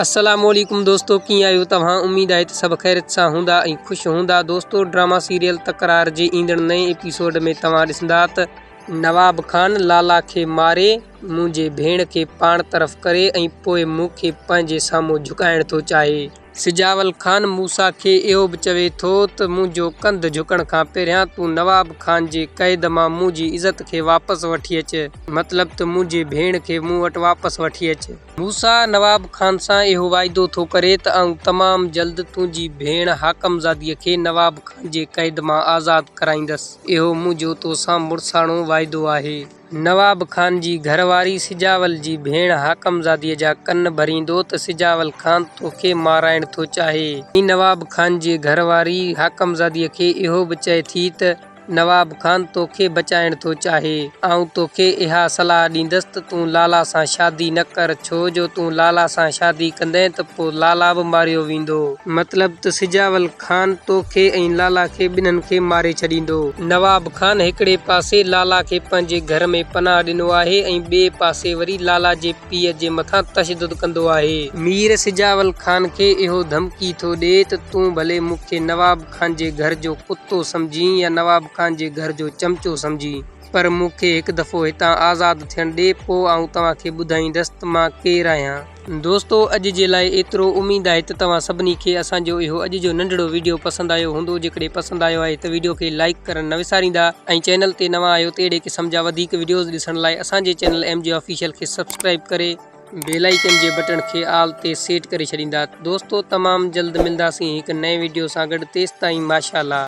السلام عليڪم دوستو ڪيئن آهيو توهان اميد آهي ته سڀ خيريت سان هوندا ۽ خوش هوندا دوستو ڊراما سيريل تڪرار جي ايندڙ نئين ايپيسوڊ ۾ توهان ڏسندا ته نواب خان لالا کي ماري منهنجي ڀيڻ کي پاڻ طرف ڪري ۽ پوء مون کي پنهنجي سامهون جهڪائڻ ٿو چاهي. سجاول خان موسيٰ کي اهو به چوي ٿو ته منهنجو ڪنڌ جهڪڻ کان پهريان تون نواب خان جي قيد مان منهنجي عزت کي واپس وٺي اچ مطلب ته منهنجي ڀيڻ کي مون وٽ واپس وٺي اچ. موسيٰ نواب خان سان اهو واعدو ٿو ڪري ته آئون تمام جلد تنهنجي ڀيڻ حاڪمزاديء کي نواب خان جي قيد مان آزاد ڪرائيندس. اهو منهنجو توسان مڙساڻو واعدو آهي. نواب خان جي گهر واري سجاول جي ڀيڻ حاڪمزاديء جا ڪن ڀريندو ته سجاول خان توکي مارائڻ ٿو چاهي. نواب خان جي گهر واري حاڪمزاديء کي اهو به چئي ٿي ته. نواب خان توکي بچائڻ ٿو چاهي. آئون توکي اها صلاح ڏيندس ته تون لالا سان شادي نه ڪر، ڇو جو تون لالا سان شادي ڪندين ته پوء لالا به ماريو ويندو. مطلب ته سجاول خان توکي ۽ لالا کي ٻنهن کي ماري ڇڏيندو. نواب خان هڪڙي پاسي لالا کي پنهنجي گهر ۾ پناهه ڏنو آهي ۽ ٻئي پاسي وري لالا جي پيء جي مٿان تشدد ڪندو آهي. مير سجاول خان کي اهو ڌمڪي ٿو ڏئي ته تون ڀلي مون کي نواب خان جي گهر جو ڪتو سمجهين يا نواب خان جي گهر جو چمچو سمجهين، پر مون کي هڪ دفعو هتان آزاد ٿيڻ ڏي، پوء آئون توهان کي ٻڌائيندس ته مان ڪير آهيان. دوستو اڄ جي لاء ايترو، اميد آهي ته توهان سڀني کي اسان جو اهو اڄ جو ننڍڙو ويڊيو پسند آيو هوندو، جيڪڏهن پسند آيو آهي ته ويڊيو کي لائيڪ ڪرڻ نه وساريندا ۽ چينل تي نوان آهيو ته اهڙي قسم جا وڌيڪ ويڊيوز ڏسڻ لاء اسان جي چينل ايم جي آفيشل کي سبسڪرائيب ڪري بيل آئيڪن جي بٽڻ کي آل تي سيٽ ڪري ڇڏيندا دوستو تمام جلد ملداسين هڪ نئين وڊيو سان گڏ تيستائين ماشاءالله.